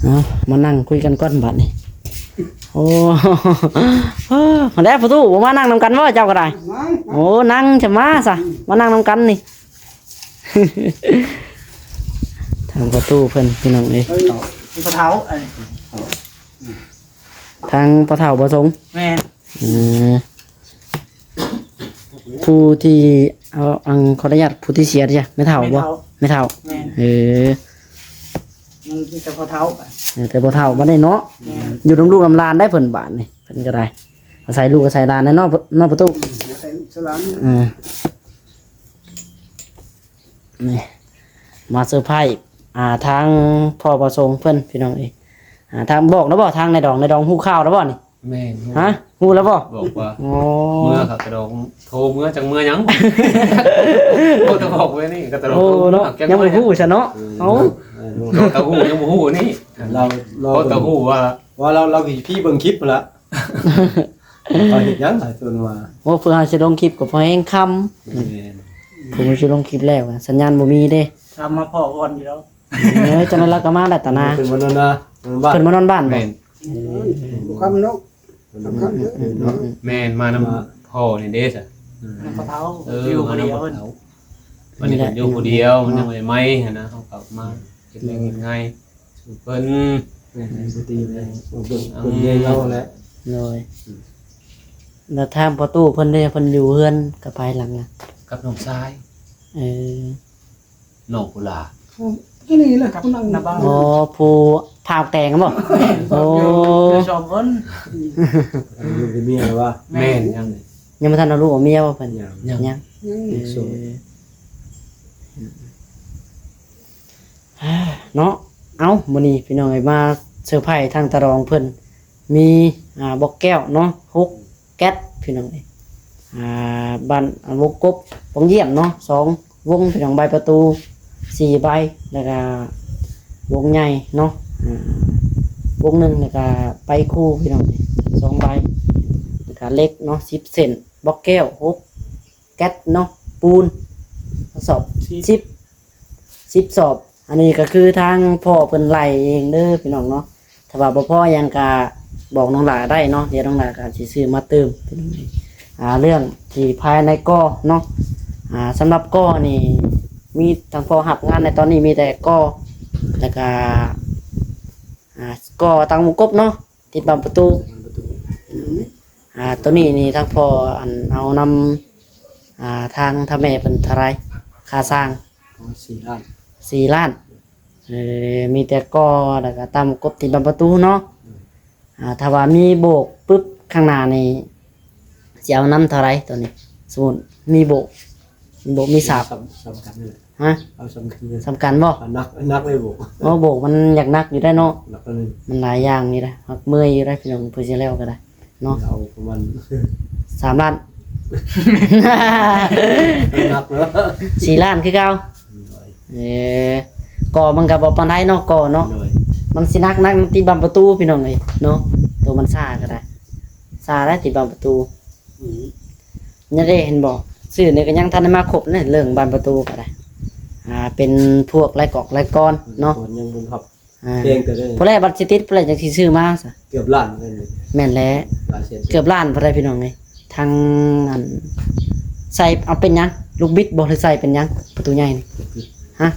ເອົາ ມານັ່ງຄຸຍກັນກ່ອນບາດນີ້ ໂອ້ ມາແລ້ວປະຕູ ບໍ່ມານັ່ງນຳກັນບໍ່ເຈົ້າກໍໄດ້ ໂອ້ ນັ່ງຈະມາຊະ ມານັ່ງນຳກັນນີ້ ທາງປະຕູເພິ່ນ ພີ່ນ້ອງເອີຍ ເອີຍ ພໍ່ເຖົ້າ ອັນນີ້ ທາງພໍ່ເຖົ້າບໍ່ສົງ ແມ່ນ ເອີ ຜູ້ທີ່ ເອົາ ອັງ ຂໍອະນຸຍາດ ຜູ້ທີ່ເສຍເດ ແມ່ເຖົ້າບໍ່? ແມ່ເຖົ້າ ແມ່ເຖົ້າ ແມ່ນ ເອີ ຍັງມີແຕ່ພໍ່ເຖົ້າ ເອີ ແຕ່ພໍ່ເຖົ້າບັດນີ້ເນາະ ແມ່ນ ຢູ່ນຳລູກນຳຫຼານໄດ້ເພິ່ນບາດນີ້ ເພິ່ນກໍໄດ້ ອາໄສລູກອາໄສຫຼານແຫຼະເນາະ ເນາະປະຕູ ອືມ ອາໄສລູກອາໄສຫຼານ ເອີ ນີ້ ມາເຊີໄພ ອ່າ ທາງພໍ່ປະສົງເພິ່ນ ພີ່ນ້ອງເອີຍ ອ່າ ທາງ ບອກແລ້ວບໍ່ ທາງນາຍດອງ ນາຍດອງຮູ້ຂ່າວແລ້ວບໍ່ນີ້? ແມ່ນ ຮະ ຮູ້ແລ້ວບໍ່? ບອກວ່າ ໂອ້ ເມື່ອ ກະຕະດອງໂທເມື່ອ ຈັກເມື່ອຫຍັງ ໂທຕະບອກເວີຍນີ້ ກະຕະດອງ ໂອ້ ໂທເນາະ ຍັງບໍ່ຮູ້ຊະເນາະ ເອີ ເອົາ ເອີ ກະຮູ້ ຍັງບໍ່ຮູ້ນີ້ ລາວ ລາວ ພໍຕະຮູ້ວ່າ ວ່າລາວ ລາວຊິພີ້ເບິ່ງຄລິບພຸ້ນລະ ວ່າເຮັດຫຍັງຫຼາຍຄົນວ່າ ໂອ້ ເພື່ອເຮົາຊິລົງຄລິບກໍພໍແຮງຄ່ຳ ແມ່ນ ເພື່ອຊິລົງຄລິບແລ້ວ ສັນຍານບໍ່ມີເດ້ ຖາມມາພໍກ່ອນຢູ່ແລ້ວ ເອີ ຈັ່ງນັ້ນລາວກໍມາໄດ້ຕານາ ເພິ່ນມານອນນາ ເພິ່ນມານອນບ້ານບໍ່? ແມ່ນ ອືມ ຄ່ຳເນາະ ອືມ ຄ່ຳເນາະ ອືມ ແມ່ນ ມານຳພໍ່ນີ້ເດ້ຊະ ອືມ ນຳພໍ່ເຖົ້າ ເອີ ຢູ່ຜູ້ດຽວ ມານຳພໍ່ເຖົ້າ ບັດນີ້ເພິ່ນຢູ່ຜູ້ດຽວ ມັນຍັງບໍ່ໄດ້ໃໝຫັ້ນນະ ເຮົາກໍມາເຮັດແຮງເຮັດງານ ເພິ່ນ ແມ່ນ ແມ່ນ ບໍ່ຕີແມ່ນ ເບິ່ງ ເບິ່ງແຍງເງົາແຫຼະ. ໂດຍ ແລ້ວທາງພໍ່ຕູ້ເພິ່ນເດ້ ເພິ່ນຢູ່ເຮືອນກັບໃຜຫຼັງນະ? ກັບນ້ອງຊາຍ. ເອີ ນ້ອງຜູ້ຫຼ້າ ໂອ້ ນີ້ແຫຼະ ຜູ້ນັ້ນນະ. ອໍ ຜູ້ຜ່າແຕງບໍ? ໂອ້ ຢູ່ສອງຄົນ. ເອີ ເປັນເມຍແລ້ວວະ? ແມ່ນ ຍັງ ຍັງບໍ່ທັນເອົາລູກເອົາເມຍບໍ່ເພິ່ນ? ຍັງ ຍັງ ຍັງ ຍັງ ເອີ ໂສດ ເນາະ. ເອົ້າ ມື້ນີ້ພີ່ນ້ອງເອີຍ ມາເຊີໄພທາງຕາດອງເພິ່ນ ມີ ອ່າ ບອກແກ້ວເນາະ ຫົກແກັດ ພີ່ນ້ອງເອີຍ ອ່າ ບ້ານ ອ່າ ວົງກົບ ວັງຢ້ຽມເນາະ ສອງວົງ ພີ່ນ້ອງ ໃບປະຕູສີ່ໃບ ແລ້ວກະວົງໃຫຍ່ເນາະ ອ່າ ວົງໜຶ່ງ ແລ້ວກະໄປຄູ່ ພີ່ນ້ອງເອີຍ ສອງໃບ ແລ້ວກະເຫຼັກເນາະ ສິບເສັ້ນ ບອກແກ້ວ ຫົກ ແກັດເນາະ ປູນ ສອບ ສິບ ສິບ ສິບສອບ. ອັນນີ້ກໍຄືທາງພໍ່ເພິ່ນໄລ່ເອງເດີພີ່ນ້ອງເນາະ. ຖ້າວ່າບໍ່ພໍຫຍັງກໍບອກນ້ອງຫຼ້າໄດ້ເນາະ, ດຽວນ້ອງຫຼ້າກໍຊິຊື້ມາຕື່ມ. ອ່າ ເລື່ອງທີ່ພາຍໃນກໍເນາະ, ອ່າ ສຳລັບກໍນີ້ມີທາງພໍ່ຮັບງານໃນຕອນນີ້ມີແຕ່ກໍ ແລ້ວກໍ ອ່າ ກໍຕັ້ງວົງກົບເນາະ. ຕິດບານປະຕູ ອ່າ ໂຕນີ້ນີ້ທາງພໍ່ອັນເອົານຳ ອ່າ ທາງ ທາງແມ່ເພິ່ນເທົ່າໃດ ຄ່າສ້າງ? ສີ່ລ້ານ ສີ່ລ້ານ. ເອີ ມີແຕ່ກໍ ແລ້ວກໍຕັ້ງວົງກົບ ຕິດບານປະຕູເນາະ. ອ່າ ຖ້າວ່າມີໂບກປຶບຂ້າງໜ້ານີ້ ຊິເອົານຳເທົ່າໃດໂຕນີ້? ສົມມຸດມີໂບກ ໂບກມີສາບ ສຳ ສຳຄັນນີ້ແຫຼະ. ຮະ? ເອົາສຳຄັນເລີຍ. ສຳຄັນບໍ່? ໜັກ ໜັກເລີຍໂບກ. ໂອ້ ໂບກມັນຢາກໜັກຢູ່ໄດ໋ເນາະ. ໜັກອັນນີ້ ມັນຫຼາຍຢ່າງຢູ່ໄດ໋. ຫາກເມື່ອຍຢູ່ໄດ໋ ພີ່ນ້ອງ ເພື່ອຊິແລ້ວກໍໄດ້ເນາະ. ເອົາປະມານ ສາມລ້ານ ໜັກເນາະ. ສີ່ລ້ານຄືເກົ່າ. ໂດຍ ເອີ ກໍມັນກໍບໍ່ປານໃດເນາະ ກໍເນາະ. ໂດຍ ມັນຊິໜັກ ໜັກຕິດບານປະຕູ ພີ່ນ້ອງເອີຍເນາະ. ໂຕມັນຊ້າກໍໄດ້ ຊ້າໄດ້ຕິດບານປະຕູ. ອືມ ນີ້ເດ້ ເຫັນບໍ່? ຊື່ນີ້ກໍຍັງທັນໄດ້ມາຄົບເດ້ ເລື່ອງບານປະຕູກໍໄດ້. ອ່າ ເປັນພວກລາຍກອກລາຍກອນເນາະ. ຍັງບໍ່ຮັບ ອ່າ ແພງເຕີບເດ້. ຜູ້ໃດບັດຊິຕິດ ຜູ້ໃດຈັ່ງຊິຊື້ມາຊະ? ເກືອບລ້ານເລີຍ. ແມ່ນແຫຼະ ຫຼາຍແສນ ເກືອບລ້ານຜູ້ໃດ ພີ່ນ້ອງເອີຍ. ທາງອັນ ໃສ່ເອົາເປັນຫຍັງ? ລູກບິດບໍ່ ຫຼືໃສ່ເປັນຫຍັງ? ປະຕູໃຫຍ່ນີ້ ລູກບິດ ຮະ?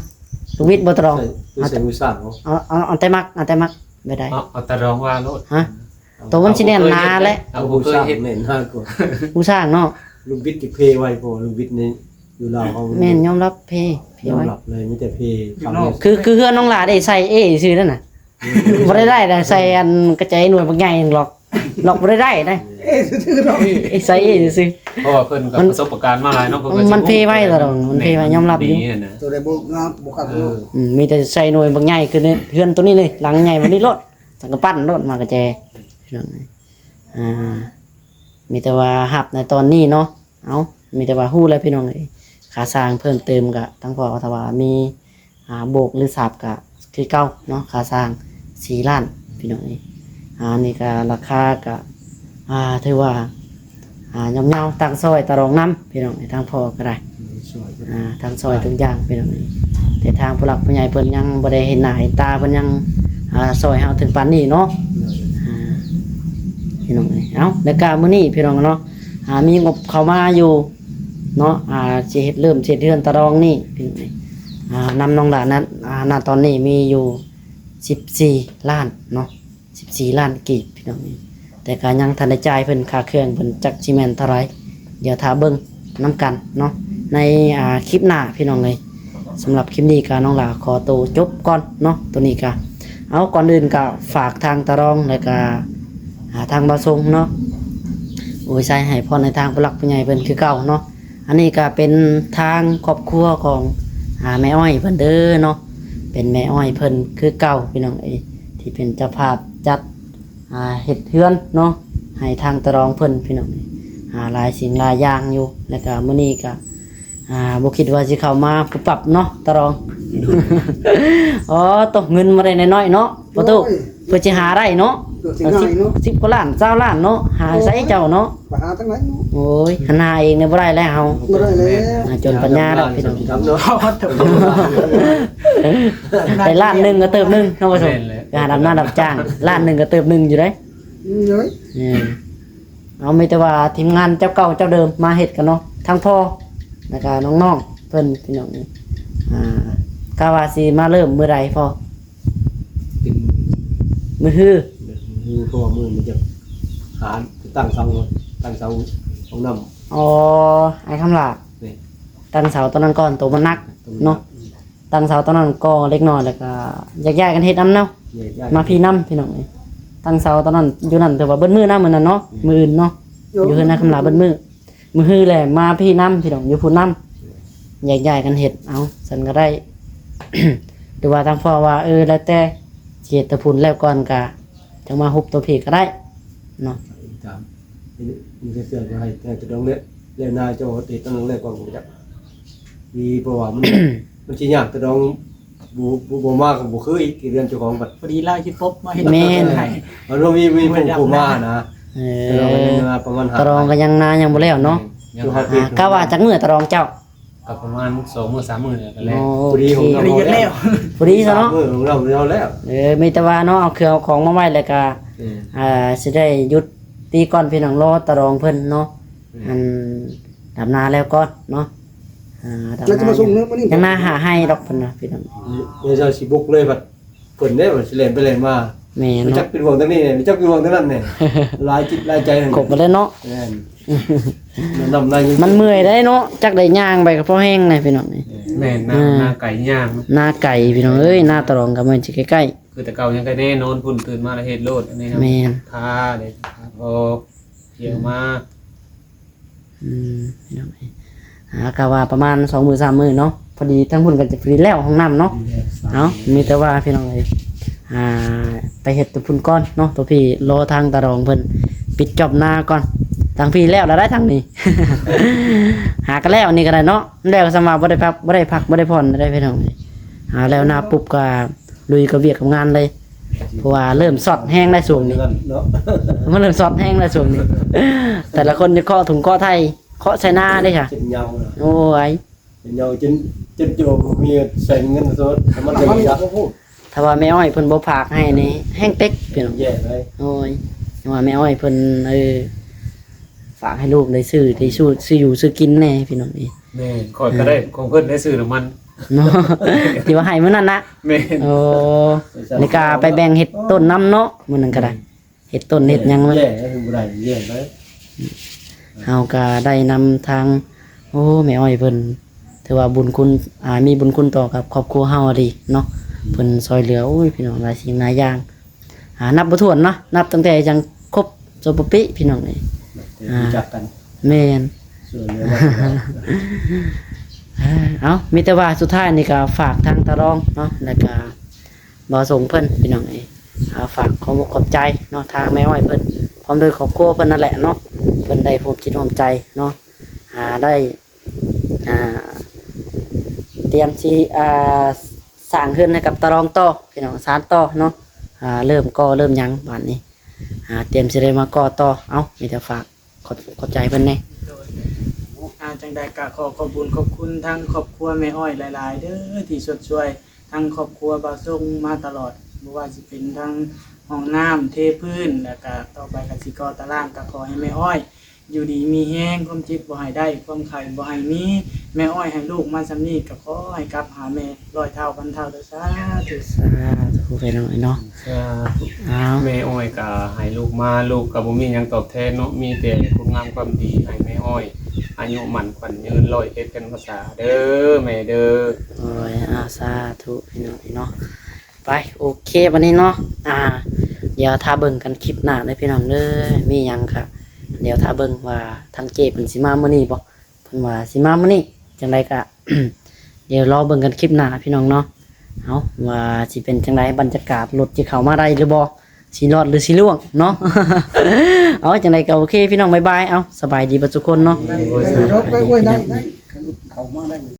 ລູກບິດບໍ່ຕະລອງ? ໃສ່ ໃສ່ມືສ້າງເນາະ. ເອົາ ເອົາ ເອົາແຕ່ມັກ ເອົາແຕ່ມັກ ບໍ່ໄດ້ ເອົາ ເອົາຕະລອງວ່າໂລດ ຮະ? ໂຕມັນຊິແໜ້ນໜາແຫຼະ. ເອົາ ຜູ້ສ້າງແໜ້ນໜາກວ່າ ຜູ້ສ້າງເນາະ. ລູກບິດຊິເພໄວ ເພາະວ່າລູກບິດນີ້ຢູ່ລາວເຮົາ ແມ່ນ ຍອມຮັບເພ ເພໄວ ຍອມຮັບເລີຍ ມີແຕ່ເພ. ຄື ຄືເຮືອນນ້ອງຫຼ້າເດ້ ໃສ່ເອຊື່ນັ້ນນະ ບໍ່ໄດ້ໄດ້ນະ ໃສ່ອັນກະແຈໜ່ວຍບັກໃຫຍ່ລັອກ ລັອກບໍ່ໄດ້ໄດ້ນະ. ເອຊື່ເນາະ ໃສ່ເອຊື່ ເພາະວ່າເພິ່ນກໍປະສົບປະການມາຫຼາຍເນາະ. ເພິ່ນກໍ ມັນເພໄວຕະຫຼອດ ມັນເພໄວ ຍອມຮັບຢູ່. ໂຕໃດບໍ່ງາມບໍ່ຄັກເນາະ. ອືມ ມີແຕ່ໃສ່ໜ່ວຍບັກໃຫຍ່ ຄືເຮືອນໂຕນີ້ເລີຍ ຫຼັງໃຫຍ່ປານນີ້ໂລດ. ສັງກະປັ້ນໂລດມາກະແຈ ພີ່ນ້ອງເອີຍ. ອ່າ ມີແຕ່ວ່າຮັບໃນຕອນນີ້ເນາະ. ເອົ້າ ມີແຕ່ວ່າຮູ້ແລ້ວພີ່ນ້ອງເອີຍ ຄ່າສ້າງເພີ່ມເຕີມກະທາງພໍ່ ຖ້າວ່າມີ ອ່າ ໂບກ ຫຼື ສາບກະຄືເກົ່າເນາະ. ຄ່າສ້າງສີ່ລ້ານ ພີ່ນ້ອງເອີຍ. ອ່າ ນີ້ກະລາຄາກະ ອ່າ ຖືວ່າ ອ່າ ຍ່ອມເຍົາ ຕັ້ງຊ່ອຍຕະຫຼອງນຳ ພີ່ນ້ອງເອີຍ. ທາງພໍ່ກໍໄດ້ ອືມ ຊ່ອຍ ອ່າ ທັງຊ່ອຍທຸກຢ່າງ ພີ່ນ້ອງເອີຍ. ແຕ່ທາງຜູ້ຫຼັກຜູ້ໃຫຍ່ເພິ່ນຍັງບໍ່ໄດ້ເຫັນໜ້າເຫັນຕາ ເພິ່ນຍັງ ອ່າ ຊ່ອຍເຮົາເຖິງປານນີ້ເນາະ ໂດຍ ອ່າ ພີ່ນ້ອງເອີຍ. ເອົ້າ ແລ້ວກະມື້ນີ້ ພີ່ນ້ອງເນາະ ອ່າ ມີງົບເຂົ້າມາຢູ່ເນາະ ອ່າ ຊິເຮັດ ເລີ່ມຊິເຮັດເຮືອນຕະຫຼອງນີ້ ພີ່ນ້ອງເອີຍ. ອ່າ ນຳນ້ອງຫຼ້ານະ ອ່າ ນະຕອນນີ້ມີຢູ່ສິບສີ່ລ້ານເນາະ ສິບສີ່ລ້ານກີບ ພີ່ນ້ອງເອີຍ. ແຕ່ກໍຍັງທັນໄດ້ຈ່າຍເພິ່ນຄ່າເຄື່ອງເພິ່ນ ຈັກຊິແມ່ນເທົ່າໃດ ດຽວຖ້າເບິ່ງນຳກັນເນາະ ໃນ ອ່າ ຄລິບໜ້າ ພີ່ນ້ອງເອີຍ. ສຳລັບຄລິບນີ້ກໍນ້ອງຫຼ້າຂໍໂຕຈົບກ່ອນເນາະ. ໂຕນີ້ກໍ ເອົາ ກ່ອນອື່ນກໍຝາກທາງຕາດອງ ແລ້ວກໍ ອ່າ ທາງບ່າວຊົງເນາະ ໂອ້ຍ ໃສ່ໃຫ້ພອນໃຫ້ທາງຜູ້ຫຼັກຜູ້ໃຫຍ່ເພິ່ນຄືເກົ່າເນາະ. ອັນນີ້ກໍເປັນທາງຄອບຄົວຂອງ ອ່າ ແມ່ອ້ອຍເພິ່ນເດີເນາະ ເປັນແມ່ອ້ອຍເພິ່ນຄືເກົ່າ ພີ່ນ້ອງເອີຍ ທີ່ເປັນເຈົ້າພາບຈັດ ອ່າ ເຮັດເຮືອນເນາະ ໃຫ້ທາງຕາດອງເພິ່ນ ພີ່ນ້ອງ ອ່າ ຫຼາຍສິ່ງຫຼາຍຢ່າງຢູ່. ແລ້ວກະມື້ນີ້ກະ ອ່າ ບໍ່ຄິດວ່າຊິເຂົ້າມາປຸບປັບເນາະ ຕາດອງ. ໂດຍ ອໍ ຕົກເງິນມາໄດ້ໜ້ອຍໆເນາະ ປະຕູ ໂອ້ຍ ເພື່ອຊິຫາໄດ້ເນາະ ເກືອບຊິງ່າຍເນາະ ສິບ ສິບກວ່າລ້ານ ຊາວລ້ານເນາະ ຫາໃສເຈົ້າເນາະ ໄປຫາທາງໃດເນາະ. ໂອ້ຍ ຫາເອງນີ້ບໍ່ໄດ້ແລ້ວເຮົາ ບໍ່ໄດ້ແລ້ວ ຫາຈົນປັນຍາແລ້ວ ພີ່ນ້ອງ. ໄດ້ລ້ານໜຶ່ງກໍເຕີບໜຶ່ງເນາະ ປະສົມ ໄປຫາດຳນາດຳຈ້າງ ລ້ານໜຶ່ງກໍເຕີບໜຶ່ງຢູ່ເດ້. ອືມ ເອີຍ ເອີ ເອົາ ມີແຕ່ວ່າທີມງານເຈົ້າເກົ່າເຈົ້າເດີມມາເຮັດກັນເນາະ ທັງພໍ່ ແລ້ວກະນ້ອງໆເພິ່ນ ພີ່ນ້ອງ. ອ່າ ກະວ່າຊິມາເລີ່ມມື້ໃດພໍ່? ເປັນ ມື້ຮື ມື້ຮື ເພາະວ່າມື້ນີ້ຈະຫາຕັ້ງເສົາ ຕັ້ງເສົາຫ້ອງນ້ຳ. ອໍ ອ້າຍຄຳຫຼ້າ ແມ່ນ ຕັ້ງເສົາໂຕນັ້ນກ່ອນ ໂຕມັນໜັກ ໂຕມັນໜັກ ເນາະ. ອືມ ຕັ້ງເສົາໂຕນັ້ນກໍເລັກນ້ອຍ ແລ້ວກໍແຍກຍ້າຍກັນເຮັດນຳເນາະ. ແຍກຍ້າຍ ມາພີ້ນຳ ພີ່ນ້ອງເອີຍ. ຕັ້ງເສົາໂຕນັ້ນຢູ່ນັ້ນ ຖືວ່າເບິດມື້ນຳມື້ນັ້ນເນາະ. ແມ່ນ ມື້ອື່ນເນາະ ຢູ່ເຮືອນອ້າຍຄຳຫຼ້າເບິດມື້. ມື້ຮືແຫຼະມາພີ້ນຳ ພີ່ນ້ອງ ຢູ່ພຸ້ນນຳ ແຍກຍ້າຍກັນເຮັດ. ເອົາ ຊັ້ນກໍໄດ້ ຫຼືວ່າທາງພໍ່ວ່າ ເອີ ແລ້ວແຕ່ ຊິເຮັດແຕ່ພຸ້ນແລ້ວກ່ອນ ກໍຈັ່ງມາຮຸບໂຕພີ້ກໍໄດ້ເນາະ. ຕາມ ມີແຕ່ເຊື່ອກໍໃຫ້ ໃຫ້ຕາດອງແລ້ວ ແລ້ວນາເຈົ້າເຮັດຕາດອງແລ້ວກ່ອນ ກໍບໍ່ຈັກ ດີ ເພາະວ່າມັນ ມັນຊິຍາກ ຕາດອງ ບໍ່ ບໍ່ ບໍ່ມາກໍບໍ່ຄືອີກ ເຮືອນເຈົ້າຂອງບັດ ພໍດີລາວຊິປົບມາເຮັດ ແມ່ນ ໃຫ້ ມັນບໍ່ມີ ມີຜູ້ ຜູ້ມານະ. ເອີ ຕາດອງກໍຍັງນາປະມານຫ້າ ຕາດອງກໍຍັງນາຍັງບໍ່ແລ້ວເນາະ. ແມ່ນ ຍັງ ອ່າ ກະວ່າຈັກມື້ຕາດອງເຈົ້າ? ກໍປະມານສອງມື້ສາມມື້ນີ້ກໍແລ້ວ. ໂອເຄ ພໍດີຂອງເຮົາ ພໍດີແລ້ວ ພໍດີຊະເນາະ ສາມມື້ຂອງເຮົາແລ້ວ. ເອີ ມີແຕ່ວ່າເນາະ ເອົາເຄື່ອງເອົາຂອງມາໄວ້ ແລ້ວກໍ ເອີ ອ່າ ຊິໄດ້ຢຸດຕີກ່ອນ ພີ່ນ້ອງ ລໍຕາດອງເພິ່ນເນາະ. ແມ່ນ ອັນ ດຳນາແລ້ວກ່ອນເນາະ. ອ່າ ດຳນາ ແລ້ວຈະມາສົ່ງເນາະ ມື້ນີ້ ຍັງນາຫາໄຮ່ດອກເພິ່ນວ່າ ພີ່ນ້ອງ. ເອີ ເຈົ້າຊິບຸກເລີຍບັດ ເພິ່ນເດ້ ມັນຊິແລ່ນໄປແລ່ນມາ. ແມ່ນ ມັນຈັກ ເນາະ ເປັນຫ່ວງທາງນີ້ແດ່ ມັນຈັກເປັນຫ່ວງທາງນັ້ນແດ່. ຫຼາຍຈິດຫຼາຍໃຈ ຄົບໝົດແລ້ວເນາະ. ແມ່ນ ແມ່ນ ມັນເມື່ອຍໄດ໋ເນາະ ຈັກໄດ້ຍ່າງໄປກໍພໍແຮງນະ ພີ່ນ້ອງ. ແມ່ນ ນາ ອ່າ ນາໄກຍ່າງ ນາໄກ ພີ່ນ້ອງເອີຍ. ນາຕາດອງກໍແມ່ນຊິໃກ້ໆ ຄືແຕ່ເກົ່າຍັງໄກແນ່ນອນພຸ້ນ ຕື່ນມາແລ້ວເຮັດໂລດ ອັນນີ້ນະ. ແມ່ນ ທາເດ້ ທາ ພໍ ທ່ຽວມາ. ອືມ ພີ່ນ້ອງເອີຍ ອ່າ ກໍວ່າປະມານສອງມື້ສາມມື້ເນາະ ພໍດີທາງພຸ້ນກໍຈະພໍດີແລ້ວຫ້ອງນ້ຳເນາະ. ອືມ ເອົາ ມີແຕ່ວ່າ ພີ່ນ້ອງເອີຍ ອ່າ ໄປເຮັດໂຕພຸ້ນກ່ອນເນາະ ໂຕພີ້ ລໍທາງຕາດອງເພິ່ນປິດຈອບນາກ່ອນ. ທາງພີ້ແລ້ວລະໄດ໋ ທາງນີ້ ຫາກໍແລ້ວ ອັນນີ້ກໍໄດ້ເນາະ ແລ້ວກໍສ່ຳວ່າບໍ່ໄດ້ພັກ ບໍ່ໄດ້ພັກ ບໍ່ໄດ້ຜ່ອນໄດ໋ ພີ່ນ້ອງເອີຍ. ຫາແລ້ວນາປຸບກໍ ລຸຍກັບວຽກກັບງານເລີຍ ເພາະວ່າເລີ່ມຊອດແຮງແລ້ວຊ່ວງນີ້ເນາະ. ມັນເລີ່ມຊອດແຮງແລ້ວຊ່ວງນີ້ ແຕ່ລະຄົນນີ້ເຄາະຖົງເຄາະໄຖ ເຄາະໃສ່ນາເດ້ຊະ ຈົນເຍົານະ. ໂອ້ຍ ຈົນເຍົາ ຈົນ ຈົນໂຈມ ບໍ່ມີໃຊ້ເງິນສົດ ມັນກໍບໍ່ຢາກ. ຖ້າວ່າແມ່ອ້ອຍເພິ່ນບໍ່ຝາກໃຫ້ນີ້ແຮງເຕັກ ພີ່ນ້ອງ ແຍ່ເລີຍ. ໂອ້ຍ ຈັ່ງວ່າແມ່ອ້ອຍເພິ່ນ ເອີ ຝາກໃຫ້ລູກໄດ້ຊື້ ໄດ້ຊື້ ຊື້ຢູ່ຊື້ກິນແດ່ ພີ່ນ້ອງເອີຍ. ແມ່ນ ຂ້ອຍກໍໄດ້ ເອີ ຂອງເພິ່ນໄດ້ຊື້ນ້ຳມັນ ເນາະ ທີ່ວ່າໃຫ້ມື້ນັ້ນນະ. ແມ່ນ ໂອ້ ແລ້ວກໍໄປແບ່ງເຮັດຕົ້ນນຳເນາະ ມື້ນັ້ນກໍໄດ້ ແມ່ນ ເຮັດຕົ້ນເຮັດຫຍັງນຳ. ແຍ່ ບໍ່ໄດ້ແຍ່ເລີຍ. ເຮົາກໍໄດ້ນຳທາງ ໂອ້ ແມ່ອ້ອຍເພິ່ນ ຖືວ່າບຸນຄຸນ ອ່າ ມີບຸນຄຸນຕໍ່ກັບຄອບຄົວເຮົາອີ່ຫຼີເນາະ. ອືມ ເພິ່ນຊ່ອຍເຫຼືອ ໂອ້ຍ ພີ່ນ້ອງ ຫຼາຍສິ່ງຫຼາຍຢ່າງ ອ່າ ນັບບໍ່ຖ້ວນເນາະ ນັບຕັ້ງແຕ່ຍັງຄົບໂສປະປິ ພີ່ນ້ອງເອີຍ. ແຕ່ ອ່າ ຮູ້ຈັກກັນ ແມ່ນ ຊ່ວຍເຫຼືອ. ເອົາ ມີແຕ່ວ່າສຸດທ້າຍນີ້ກໍຝາກທາງຕາດອງເນາະ ແລ້ວກໍບ່າວສົງເພິ່ນ ພີ່ນ້ອງເອີຍ ອ່າ ຝາກຂອບອົກຂອບໃຈເນາະ ທາງແມ່ອ້ອຍເພິ່ນ ພ້ອມດ້ວຍຄອບຄົວເພິ່ນນັ້ນແຫຼະເນາະ ເພິ່ນໄດ້ຮ່ວມຈິດຮ່ວມໃຈເນາະ ອ່າ ໄດ້ ອ່າ ຕຽມຊິ ອ່າ ສ້າງເຮືອນໃຫ້ກັບຕາດອງຕໍ່ ພີ່ນ້ອງ ສານຕໍ່ເນາະ. ອ່າ ເລີ່ມກໍ່ເລີ່ມຫຍັງບາດນີ້ ອ່າ ຕຽມຊິໄດ້ມາກໍ່ຕໍ່. ເອົ້າ ມີແຕ່ຝາກຂອບ ຂອບໃຈເພິ່ນແດ່. ໂດຍ ອ່າ ຈັ່ງໃດກໍຂໍຂອບບຸນຂອບຄຸນທາງຄອບຄົວແມ່ອ້ອຍຫຼາຍໆເດີ ທີ່ຊົດຊ່ວຍທາງຄອບຄົວບ່າວສົງມາຕະຫຼອດ ບໍ່ວ່າຊິເປັນທາງຫ້ອງນ້ຳ ເທພື້ນ ແລ້ວກໍຕໍ່ໄປກໍຊິກໍ່ຕາລ່າງ ກໍຂໍໃຫ້ແມ່ອ້ອຍ ຢູ່ດີມີແຮງ ຄວາມເຈັບບໍ່ໃຫ້ໄດ້ ຄວາມໄຂ້ບໍ່ໃຫ້ມີ. ແມ່ອ້ອຍໃຫ້ລູກມາສ່ຳນີ້ ກໍຂໍໃຫ້ກັບຫາແມ່ຮ້ອຍເທົ່າພັນເທົ່າເດີ ສາທຸ ສາທຸ ພີ່ນ້ອງເອີຍເນາະ. ສາທຸ. ອ້າວ ແມ່ອ້ອຍກໍໃຫ້ລູກມາ ລູກກໍບໍ່ມີຫຍັງຕອບແທນເນາະ ມີແຕ່ຄຸນງາມຄວາມດີ ໃຫ້ແມ່ອ້ອຍອາຍຸໝັ້ນຂວັນຍືນ ຮ້ອຍເອັດພັນພັດສາເດີ ແມ່ເດີ. ໂອ້ຍ ອ້າວ ສາທຸ ພີ່ນ້ອງເອີຍເນາະ. ໄປ ໂອເຄ ບັດນີ້ເນາະ ອ່າ ດຽວຖ້າເບິ່ງກັນຄລິບໜ້າເດີພີ່ນ້ອງເດີ ມີຫຍັງກະດຽວຖ້າເບິ່ງວ່າທາງເຈ້ເພິ່ນຊິມາມື້ນີ້ບໍ່ ເພິ່ນວ່າຊິມາມື້ນີ້ ຈັ່ງໃດກະ ດຽວລໍເບິ່ງກັນຄລິບໜ້າພີ່ນ້ອງເນາະ. ເອົາ ວ່າຊິເປັນຈັ່ງໃດ ບັນຍາກາດ ລົດຊິເຂົ້າມາໄດ້ຫຼືບໍ່ ຊິລອດຫຼືຊິລ່ວງເນາະ. ເອົາ ຈັ່ງໃດກະໂອເຄພີ່ນ້ອງ ບາຍບາຍ ເອົາ ສະບາຍດີເບິດທຸກຄົນເນາະ. ໄດ້ ໄດ້ ໄດ້ ໄດ້ ໄດ້ ເຂົ້າມາໄດ້.